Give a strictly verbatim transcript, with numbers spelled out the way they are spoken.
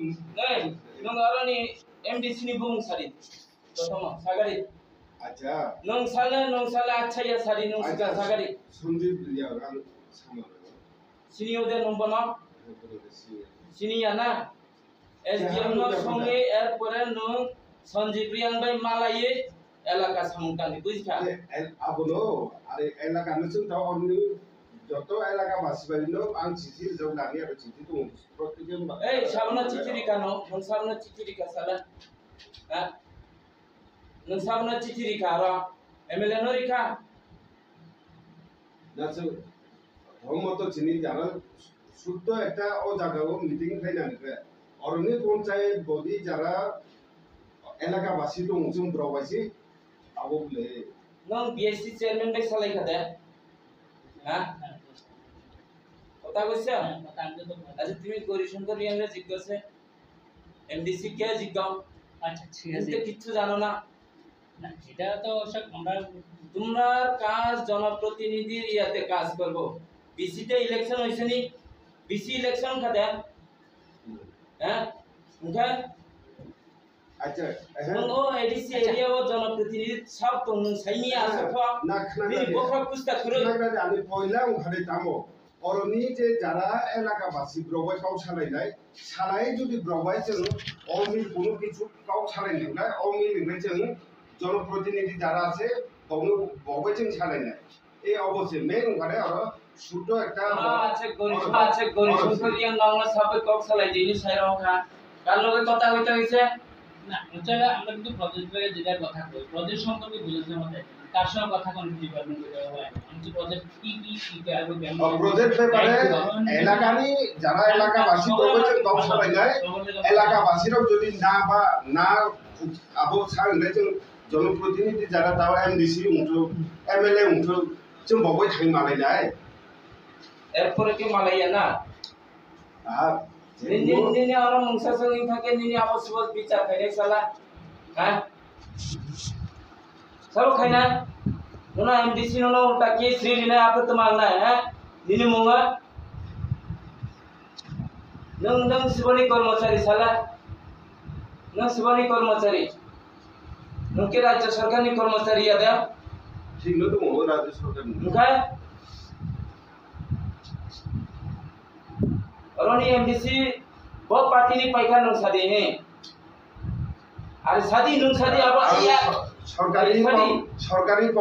Nei, nwng aroni M D C ni bumung sari. Prothom sagari. Acha. Nwng sale, nwng sale, acha ya sari, nwng sika sagari. Sanjib ya ang sama. Sini ode nwng bono? Sini ya na? S D M no songwi, erpore nwng Sanjib Reang bai malaiwi elaka samung tangdi, bujikha? Abono, are elaka no chwng tao orni joto elaka basi bai no ang chithi rijak nani aro chithi tongo. Ei, sabono chithi rikha no, nwng sabono chithi rikha sala. Ha? Nwng sabono chithi rikha aro, M L A no rikha? Na chwng dhormo to chini jara sutto ekta o jaga o meeting khlai nang khe. Oroni ponchayat body jara elaka basi tong chwng borok bai si abo bole. Nwng B S C chairman bai salai kha de? Ha? Kotha koisa? Acha tumi Gauri Shankar Reang re jigga se. M D C ke jigga. আচ্ছা, ঠিক আছে। তুমি তো কিচ্ছু জানো না। না, এটা তো সব আমরা তোমরা কাজ জনপ্রতিনিধির ইয়াতে কাজ করবো। বিসি তে ইলেকশন হইছে নি? বিসি ইলেকশন খাতে? হ্যাঁ? কোথায়? আচ্ছা, হ্যাঁ। কোন ও এডিসি আচ্ছা। এরিয়া ও জনপ্রতিনিধি সব তো নুন সাইনি হ্যাঁ, আছে তো। না, না, না, না, না। Bini bokha kusta khurui. না, না, না, আমি পয়লা ওখানে দামো। Oroni je jara elaka basi borok bai kok salainai, salai jodi borok bai chwng o mil kunu kichu kok salainai, o mil hwnkhai chwng jonoprotinidhi jara ase, bokno bok bai chwng salainai. E obo se main hwnkhai oro suddo ekta Ah, acha, Gauri, oro, acha, Gauri oro Shankar Reang nangma sabai kok salai dini sai rok ha. Kar loge kotha hoite hoise? না, হচ্ছে আমরা কিন্তু প্রজেক্ট ভাইয়ের যেটা কথা কই, প্রজেক্ট সম্পর্কে বুঝাতে আমাদের কার সঙ্গে কথা কোন ডিপার্টমেন্ট করে হয়, আমি তো প্রজেক্ট কি কি কি কি আগে কেমন ও, প্রজেক্ট ব্যাপারে এলাকানি যারা এলাকাবাসী রয়েছে, কম সবাই যায়, এলাকাবাসীরাও যদি না বা না আবো সাংরে जों জনপ্রতিনিধি যারা তাও এমডিসি উঠো, এমএলএ উঠো, जों বগৈ থাই মালাই যায়। এরপরে কি মালাইয়া না? Ah, Nini, nini oro mungsa song wng thangkhe nini abo subo bichar khainai sala. Ha? Sabo khainai? Nono M D C nono ulta case ri rinai apre twma wngnai, ha? Nini mungo? Nwng, nwng siboni kormochari sala? Nwng siboni kormochari? Nwng khe rajya sarkarni kormochari ya da? Thikno tongo rajya sarkarni. Wngkha? Oroni M D C bo party ni paikha nwng sadi he. Ari sadi nwng sadi abo iya. Sorkari, sorkari